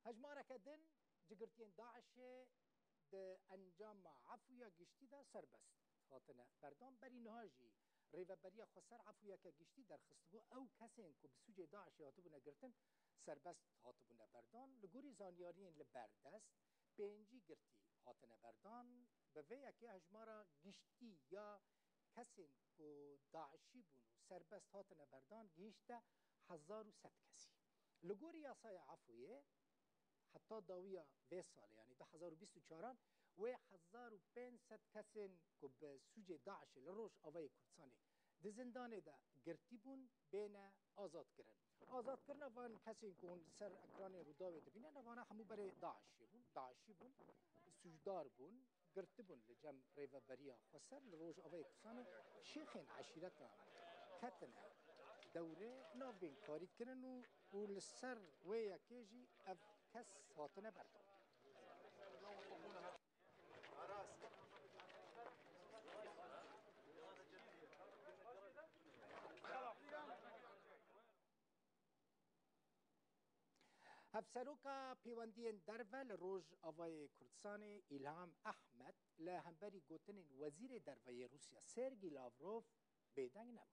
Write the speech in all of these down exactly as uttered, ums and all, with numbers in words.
Hejmareke din cigirtiyên DAIŞ'ê di encama efûya giştî de serbest hatine berdan. Berî niha jî Rêveberiya Xweser efûyeke giştî derxistibû. Ew kesên ku bi sûcê DAIŞ'ê hatibûne girtin, serbest hatibûne berdan. Li gorî zanyariyên li ber dest, pêncî girtî hatine berdan. Bi vê yekê hejmara giştî ya kesên ku DAIŞ'î bûn û serbest hatine berdan gihîşte hezar û sed kesî. Li gorî yasaya efûyê, heta dawiya vê salê, yanî du hezar û bîst û çaran, wê hezar û pênc sed kesên ku bi sûcê DAIŞ'ê li Rojavayê Kurdistanê di zindanê de girtî bûn, bêne azad kirin. Azadkirina van kesên ku hûn li ser ekranên Rûdawê dibînin, vana hemû berê DAIŞ'ê bûn, DAIŞ'î bûn, sûcdar bûn, girtibûn li cem Rêveberiya Xweser li Rojavayê Kurdistanê şêxên eşîretan ketine dewrê navbînkarî kirin û, û li ser wê yekê jî ev kes hatine berdan. Hevseroka Pêwendiyên Derve li Rojavayê Kurdistanê Îlham Ehmed li hemberî gotinên Wezîrê Derve yê Rûsya Sergî Lavrov bêdeng nema.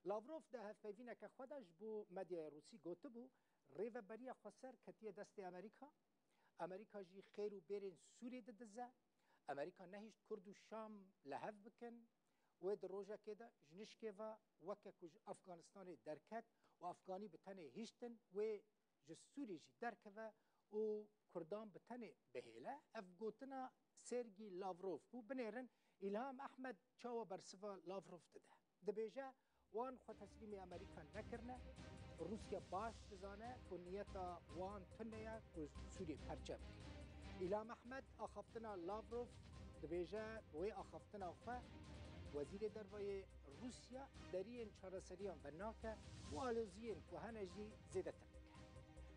Lavrov di hevpeyvîneke xwe de ji bo medyaya Rûsî gotibû, Rêveberiya Xweser ketiye destê Amerîka. Amerîka jî xêr û bêrên Sûrî didize. Amerîka nehişt Kurd û Şam li hev bikin. Wê di rojekê de ji nişkê ve weke ku ji Afganistanê derket û Afganî bi tenê hiştin, wê ji Sûrî jî derkeve û Kurdan bi tenê bihêle. Ev gotina Sergî Lavrov bû. Binêrin Îlham Ehmed çawa bersiva Lavrov dide. Dibêje, wan xwe teslîmê Amerîka nekirine. Rûsya baş dizane ku niyeta wan tune ye ku Sûriyê perçe bike. Îlham Ehmed axaftina Lavrov dibêje, bi wê axaftina xwe Wezîrê Derve yê Rûsya deriyên çareseriyan venake û aloziyên ku hene jî zêdetir dike.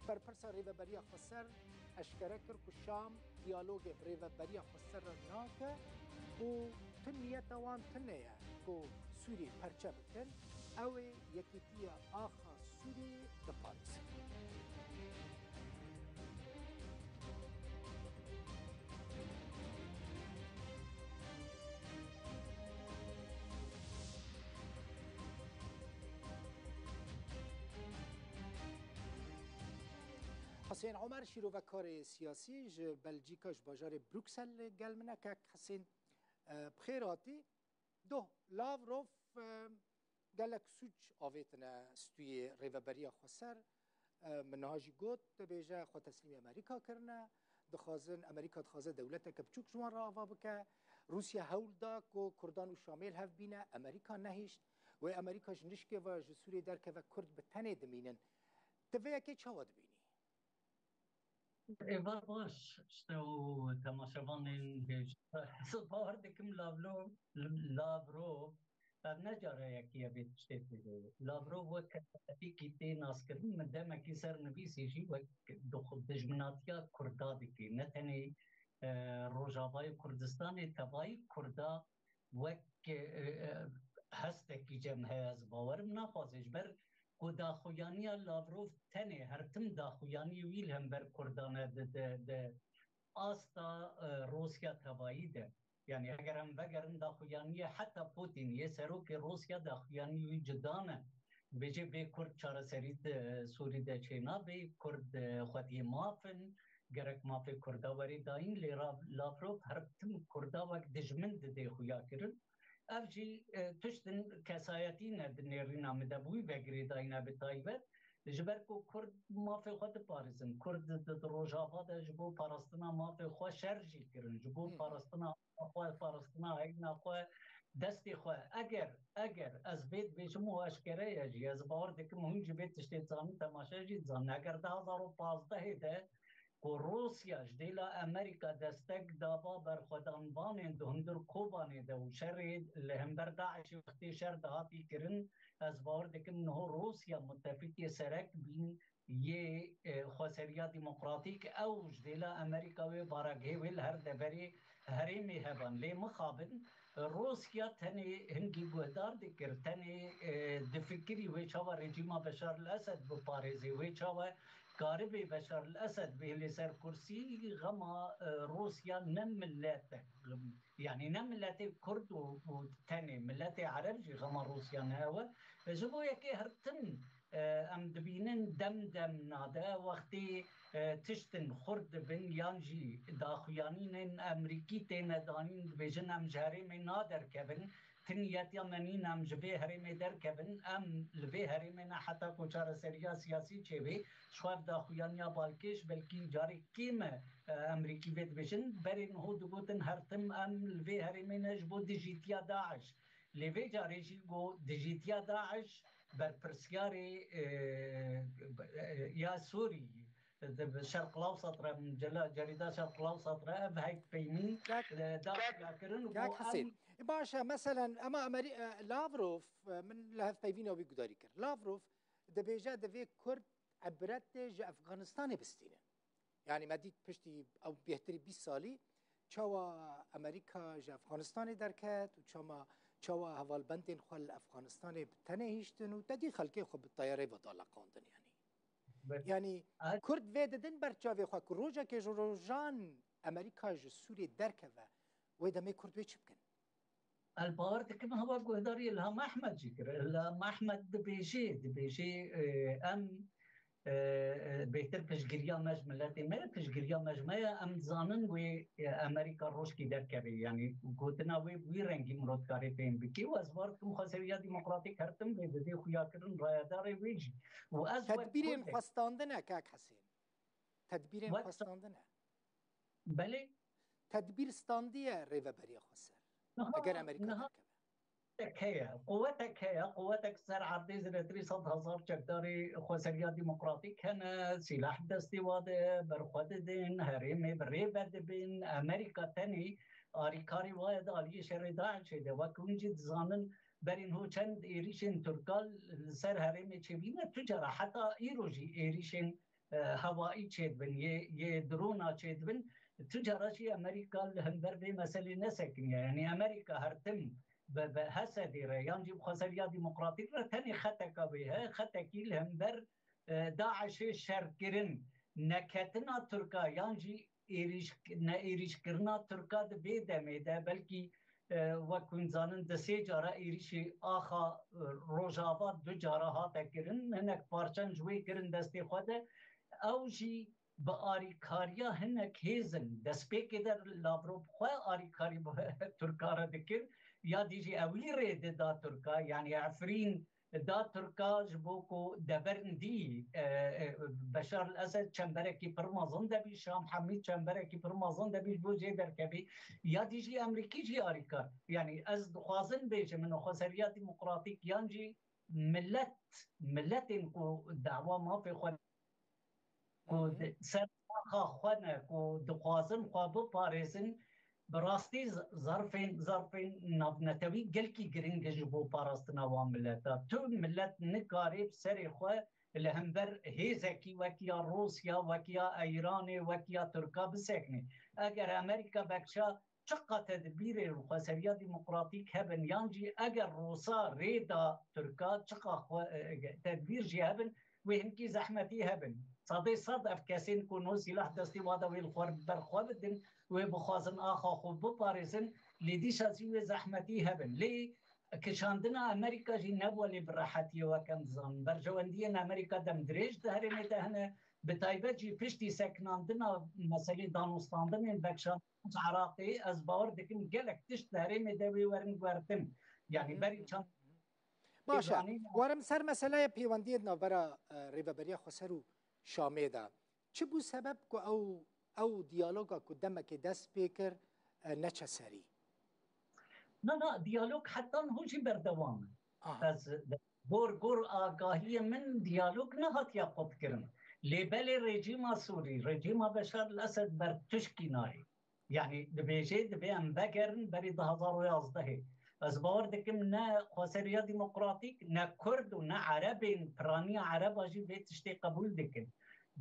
Berpirsa Rêveberiya Xweser eşkere kir ku Şam diyalogê bi Rêveberiya Xweser re nake û tu niyeta wan tune ye ku Sûriyê perçe bikin, ew ê yekîtiya axa Sûriyê biparêzin. Husên Omer, şîrovekarê siyasî ji Belcîka, ji bajarê Bruksel li gel min e. Kek Husên, e, bi xêr hatî. Doh, Lavrov, e, gelek sûc avêtine stûyê Rêveberiya Xweser. E, min niha jî got, dibêje xwe teslîmê Amerîka kirine. Dixwazin, Amerîka dixwaze dewleteke biçûk ji wan re ava bike. Rûsya hewl da ku Kurdan û Şamê li hev bîne. Amerîka nehişt. Wê Amerîka ji nişkê ve ji Sûriyê derkeve, Kurd bi tenê dimînin. Tu vê yekê çawa dibînî? Êvar baş, işte û temaşevanên hêja. Ez bawer dikim Lavrov, Lavrov, ev ne cara yekî ye vê tiştê dibêje. Lavrov wek kesekî tê naskirin, min demekî ser nivîsî jî wek dixu-, dijminatiya Kurda dikê. Ne tenê, e, Rojavayê Kurdistanê, tevayî Kurda wek, e, e, hestekî cem heye, ez bawerim naxwaze, ji ber ku daxuyaniya Lavrov tenê her tim daxuyaniyê wî li hember Kurdan e di, di, di asta, e, Rûsya tevayî de. Yanî eger em vegerin daxuyaniyê heta Putin yê serokê Rûsya daxuyaniyê wî cuda ne. Dibêje bê Kurd çareserî di Sûrî de çênabe, Kurd, e, xwediyê maf in, gerek mafê Kurda were dayîn, lê Ra-, Lavrov her tim Kurda wek dijmin didê xuya kirin. Ev jî, e, tiştin kesayetî ne di nêrîna min de bi wî ve girêdayî ne bi taybet. Ji ber ku Kurd mafê xwe diparêzin, Kurd di, di Rojava de ji bo parastina mafê xwe şer jî kirin, ji bo Hı hı. parastina xwe, parastina heyna xwe, destê xwe. Eger, eger ez vê dibêjim û eşkere ye jî, ez bawer dikim hûn jî vê tiştê dizanin, temaşe jî dizanin. Eger du hazar û pazdehê de ku Rûsya ji dêla Amerîka destek daba berxwedanvanên di hundir Kobanê de û şerê li hember DAIŞê wextê şer dihatî kirin, ez bawer dikim niho Rûsya mutefikê serek bîn yê, e, xweseriya demokratîk, ew ji dêla Amerîka wê baragihê wê li her deverê herêmê heban. Lê mixabin, Rûsya tenê hingî guhdar dikir, tenê, e, difikirî wê çawa rejîma Beşar el Esed biparêzê, wê çawa karibê Beşar el-Esed bihêlê ser kursî, xema, e, Rûsya ne miletek, yanî ne miletê Kurd û, û tenê miletê Ereb jî xema Rûsya ne ew e. Ji bo yekê her tim, e, em dibînin dem dem nade, wextê, e, tiştin xurt dibin yan jî daxuyanînên Emerîkî têne danîn, dibêjin em ji herêmê naderkevin. Ti niyetiya me nîn em ji vê herêmê derkevin, em li vê herêmê ne heta ku çareseriya siyasî çêbê, ji xwe ev daxuyaniya balkêş, belkî carê kêm e, e, Emerîkî vê dibêjin. Berê niho digotin her tim em li vê herêmê ne ji bo dijîtiya DAIŞ. Lê vê carê jî got dijîtiya DAIŞ berpirsyarê, e, e, ya Sûrî, di Şerq Lawsat re, cela-, cerîda Şerq Lawsat re ev heyt peynî, Kak, e, daxuya kirin û Kak got Hesên, em e, baş e, meselen, ema Ameri-, e, Lavrov, e, min li hevpeyvîna wî gudarî kir. Lavrov dibêje divê Kurd ibretê ji Efganistanê bistînin. Yanî me dît piştî ew bêhtirî bîst salî çawa Amerîka ji Efganistanê derket û çama, çawa hevalbendên xwe li Efganistanê bi tenê hiştin û te dî xelkê xwe bi teyarê ve daleqandin yanî. Be-, Yanî a- Kurd vê didin ber çavê xwe ku rojekê ji rojan Amerîka ji Sûriyê derkeve, wê demê Kurd wê çi bikin? Ez bawer dikim hewa guhdarî Ilham Ehmed jî kir. Ilham Ehmed dibêjê, dibêjê, e, em, e, e, bêhtir piştgiriya me ji miletê me ye, piştgiriya me ji me ye. Em dizanin wê, e, Amerîka rojkî derkeve. Yanî gotina wê bi wî rengî mirov dikarê fêm bike. Û ez bawer dikim Xweseriya Demokratîk her tim vê didê xuyakirin rayedarê wê jî. Û ez wek Tedbîrên Kurdek xwestandin e, Kak Hesên. Tedbîrên Wek xwestandin e. Belê. Tedbîr standiye Rêveberiya Xweser. Niha, Eger Amerîka niha derkeve. Quwetek heye, quwetek heye, quwetek ser erdê zêdetirî sed hezar çekdarê Xweseriya Demokratîk hene, sîlah destê wa de, berxwe didin, herêmê bi rê ve dibin, Amerîka tenê arîkarî wa ye di aliyê şerê DAIŞê de. Wek hûn jî dizanin, berî niho çend êrîşên Tirka li ser herêmê çêbîne, tu cara heta îro jî êrîşên e, hewayî çêdibin, yê, yê drona çêdibin, tu cara jî Amerîka li hember vê meselê nesekiniye. Yanî Amerîka her tim bi, bi Hesedê re yan jî bi Xweseriya Demokratîk re tenê xeteka wê heye, xetekî li hember, e, DAIŞê şerkirin, neketina Tirka yan jî êrîş, ne êrîşkirina Tirka di vê demê de belkî, e, wek hûn zanin di sê cara êrîşê axa, e, Rojava du cara hate kirin, hinek parçen ji wê kirin destê xwe de. Ew jî bi arîkariya hinek hêz in. Destpêkê de Lavrov bi xwe arîkarî bi Tirka re dikir, ya dî jî ewî rê dida Tirka, yanî Efrîn da Tirka ji bo ku deverindî, e, e, Beşar el-Esed çemberekî pir mezin de bî, Şam Hemîd çemberekî pir mezin de bî ji bo jê derkevî. Ya dî jî Emerîkî jî arîkar. Yanî ez dixwazim bêjim, min Xweseriya Demokratîk yan jî milet, miletên ku dawa mafê xwe ku Hı hı. di ser axa xwe ne, ku dixwazin xwe biparêzin, bi rastî z-, zerfên, zerfên navnetewî gelkî giring e ji bo parastina wan mileta. Tu milet nikarê bi serê xwe li hember hêzekî wek ya Rûsya, wek ya Eyranê, wek ya Tirka bisekine. Eger Amerîka bekşa çiqa tedbîrê li Xweseriya Demokratîk hebin, yan jî eger Rûsa rê da Tirka çiqa xwe, e, e, tedbîr jî hebin, wê hinkî zehmetî hebin. Sedê sed ev kesên ku no sîlah destê wa de wê li xwe ber xwe bidin, wê bixwazin axa xwe biparêzin, lê dîsa jî wê zehmetî hebin. Lê kişandina Amerîka jî nebû lê bi rehetiyê wek em dizanin. Berjewendiyên Amerîka dem dirêj di herêmê de hene. Bi taybet jî piştî sekinandina meselê danûstandinên vekşandin ji Iraqê, ez bawer dikim gelek tişt di herêmê de wê werin guhertin. Yanî berî çend Baş e. Zanîn- Werim ser meseleya pêwendiyê di navbera, e, Rêveberiya Xweser û Şamê de. Çi bû sebeb ku ew, ew diyaloga ku demekê dest pê kir, e, neçe serî? Na, na, diyalog heta niho jî berdewam e. Aha. Ez, gor, gor agahiyê min diyalog nehatiye qutkirin. Lê belê rejîma Sûrî, rejîma Beşar el-Esed ber tişkî nayê. Yanî dibêjê, divê em vegerin berî du hazar û yazdehê. Ez bawer dikim ne Xweseriya Demokratîk, ne Kurd û ne Erebên piraniya Ereba jî vê tiştê qebûl dikin.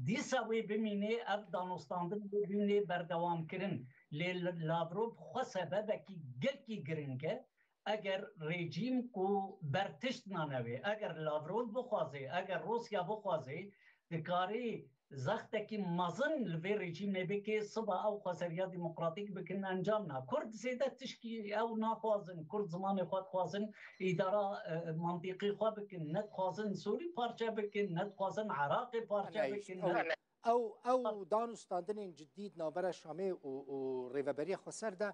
Dîsa wê bimînê, ev danûstandin wê bimînê berdewam kirin. Lê Lavrov xwe sebebekî gelkî giring e. Eger rejîm ku ber tişt nanewê, eger Lavrov bixwaze, eger Rûsya bixwaze, dikarê zextekî mezin li vê rejîmê bike, siba ew xweseriya demokratîk bikin, encam na. Kurd zêde tişkî ew naxwazin, Kurd zimanê xwe dixwazin, îdara, e, mantîqî xwe bikin, nedixwazin Sûrî parçe bikin, nedixwazin Iraqê parçe bikin, ne- Ew, ew dan û standinên cidî di navbera Şamê û, û Rêveberiya Xweser de,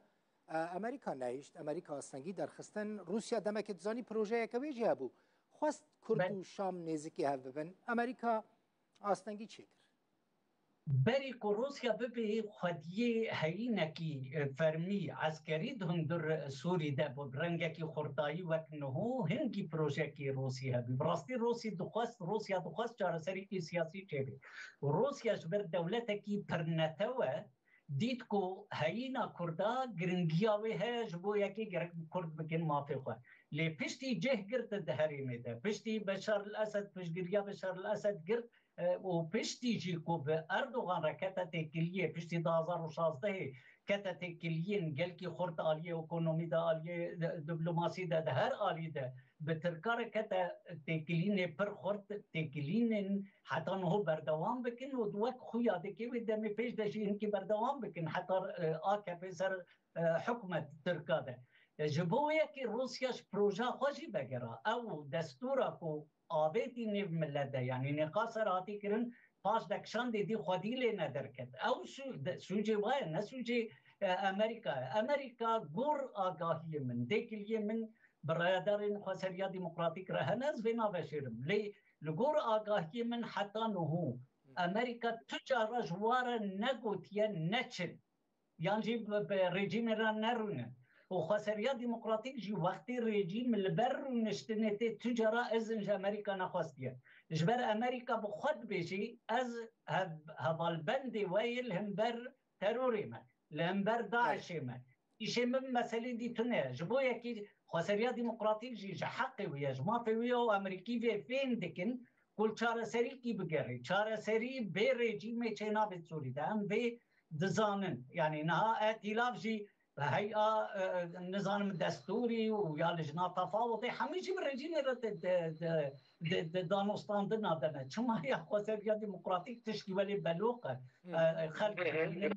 e, Amerîka nehişt, Amerîka astengî derxistin. Rûsya demekê dizanî projeyeke wê jî hebû. Xwest Kurd û Şam nêzikî hev bibin. Amerîka astengî çêkir. Berî ku Rûsya bibê xwediyê heyînekî, e, fermî, eskerî di hundir Sûrî de bi rengekî xurtayî wek niho, hingî projekî Rûsî hebî. Bi rastî Rûsî dixwest, Rûsya dixwest çareserîkî siyasî çêbê. Rûsya ji ber dewletekî pirnetewe dît ku heyîna Kurda giringiya wê heye, ji bo yekê gerek bi Kurd bikin mafê xwe. Lê piştî cih girtin di herêmê de. Piştî Beşar el Esed, piştgiriya Beşar el Esed girt, e, û piştî jî ku bi Erdogan re kete têkiliyê, piştî du hazar û şazdehê kete têkiliyên gelkî xurt aliyê ekonomî de, aliyê, e, diplomasî de, di her alî de bi Tirka re kete têkilînê pir xurt, têkilînên heta niho berdewam bikin û wek xuya dike wê demê pêş de jî hinkî berdewam bikin heta, e, A K P ser, e, hikûmet Tirka de. E, ji bo wê yekê Rûsya ji proja xwe jî vegera. Ew destûra ku avêtî nêv milet de, yanî nêqaser hatî kirin, paş de kişandê dî xwedî lê nederket. Ew sû-, de-, sûcê wa ye, ne sûcê, e, Amerîka ye. Amerîka gor agahiyê min, dêkiliyê min bi rayedarên xweseriya demokratîk re hene, ez vê naveşêrim. Lê li gor agahiyê min heta niho Amerîka tu cara ji wa re negotiye neçin. Yan jî bi, bi rejîmê re nerûnin. Û xweseriya demokratîk jî wextê rejîm li ber rûniştinê tê tu cara izin ji Amerîka nexwestiye. Ji ber Amerîka bi xwe dibêjî, ez hev-, hevalbendê we yê li hember terorê me, li hember DAIŞê me. Îşê min meselê dî tune ye. Ji bo yekî xweseriya demokratîk jî ji heqê wî ye, ji mafê wî ye û Amerîkî vê fêm dikin ku li çareserîkî bigerî. Çareserî bê rejîmê çênabê Sûrî de. Em vê dizanin. Yanî niha e tîlav jî heya, e, nizanim destûrî û ya lijna tefawutê hemî jî bi rejîmê re di, di, di, di, di danûstandina de ne. Çima ya xweseriya demokratîk tişkî welê beloq e. E, xelk dibînin,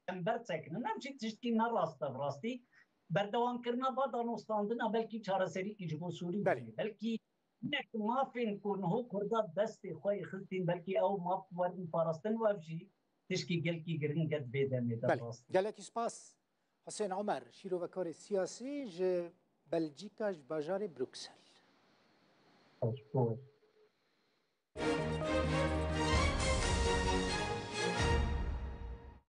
em bersekinin. Em jî tiştkî ne rast e bi rastî. Berdewamkirina va danûstandina belkî çareserîkî ji bo Sûrî bûye. Belkî hinek mafên ku niho Kurda destê xwe yê xistin, belkî ew maf werin parastin û ev jî tişkî gelkî giring e di vê demê de bi rastî. Gelekî spas. Husên Omer, şîrovekarê siyasî ji Belcîka, ji bajarê Bruksel.